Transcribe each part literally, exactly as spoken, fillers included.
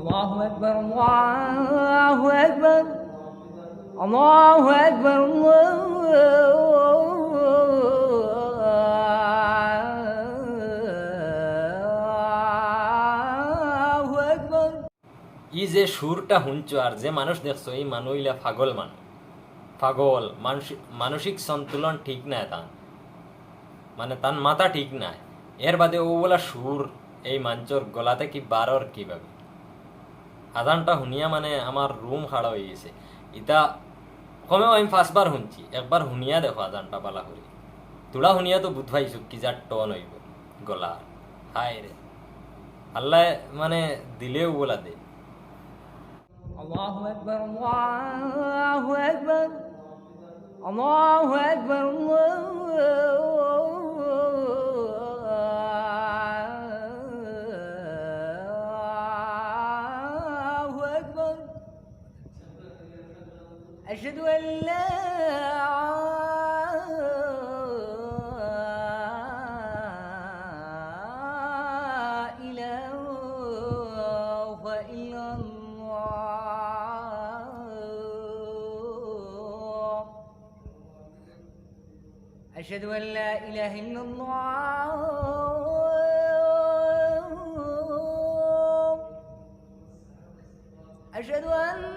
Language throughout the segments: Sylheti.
الله أكبر، الله أكبر، الله أكبر، الله أكبر। ই যে সুরটা হুনছো আর যে মানুষ দেখছো, ই মানু ইলা পাগল মানু। পাগল, মানসি-, মানসিক সন্তুলন ঠিক নায় তান। মানে, তান মাথা ঠিক নায়। এর বাদে অউ বলা সুর এই মানষর গলা থাকি বারর কিভাবে? আজানটা হুনিয়া, মানে, আমার রুম খাড়া অইগেছে। ইতা কমেও আমি পাঁচবার হুনছি। একবার হুনিয়া দেখো আজানটা বালা করি। থুড়া হুনিয়া তো বুঝ পাইছো কি যার টোন অইবো গলা। হায় রে। আল্লায়, মানে, দিলেও বলা দে। الله أكبر، الله أكبر، الله أكبر، الله أكبر. أشهد أن لا إله إلا الله. أشهد أن لا إله إلا الله. أشهد أن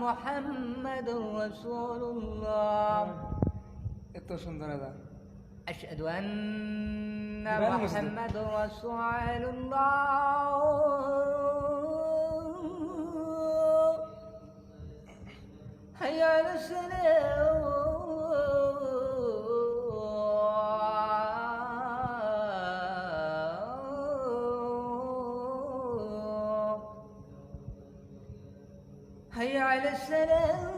محمدا رسول الله. এত সুন্দর আজান। أشهد أن محمدا رسول الله. حي على الصلاة. حي على الصلاة.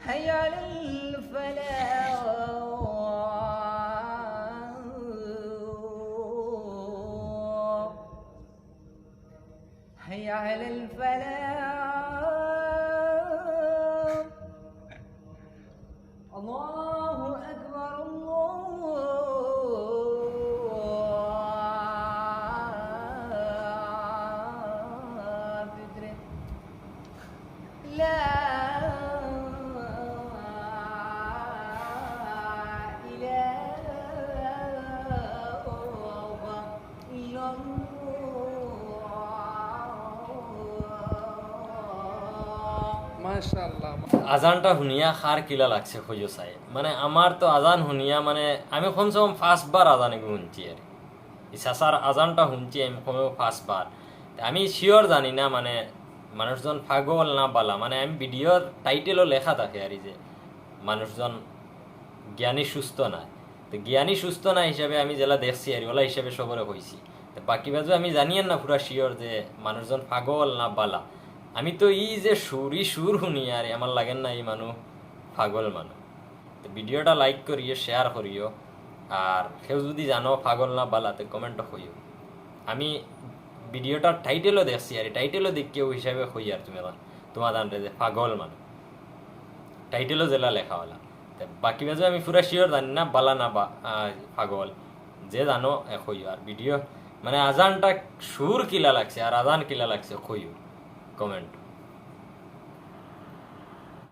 حي على الفلاح. حي على الفلاح. الله أكبر، الله أكبر. لا إله إلا الله. মাশাআল্লাহ। আজানটা হুনিয়া কার কিলা লাগছে কইও চাই। মানে, আমার তো আজান হুনিয়া, মানে, আমি কমসে কম পাঁচবার আজান এগু হুনছি আর। ই চাচার আজানটা হুনছি আমি কমেও পাঁচবার। তে আমি sure জানি না, মানে, মানুষজন পাগল না বালা। মানে, আমি ভিডিওর টাইটেলও লেখা থাকে আর, ই যে মানুষজন জ্ঞানী সুস্থ নায়। তো জ্ঞানী সুস্থ না হিসাবে আমি যেলা দেখছি আর, ওলা হিসাবে সবরে কইছি। তো বাকি বাজু আমি জানিয়ার না পুরা sure যে মানুষজন পাগল না বালা। আমি তো ই যে সুর, ই সুর হুনি আর আমার লাগের না ই মানু পাগল মানু। তো ভিডিওটা like করিও, share করিও, আর কেউ যদি জানো পাগল না বালা, তে comment কইও। আমি ভিডিওটার টাইটেলও দেখছি আর, টাইটেলও দেখিয়া ওই হিসাবে কই আর তুমি এখন তোমার জানরে যে পাগল মানু, টাইটেলও যেলা লেখা ওলা। তে বাকি বাজু আমি পুরা sure জানি না, বালা না বা-, আহ, পাগল, যে জানো, এ, কইও। আর ভিডিও, মানে, আজানটা সুর কিলা লাগছে আর আজান কিলা লাগছে, কইও comment।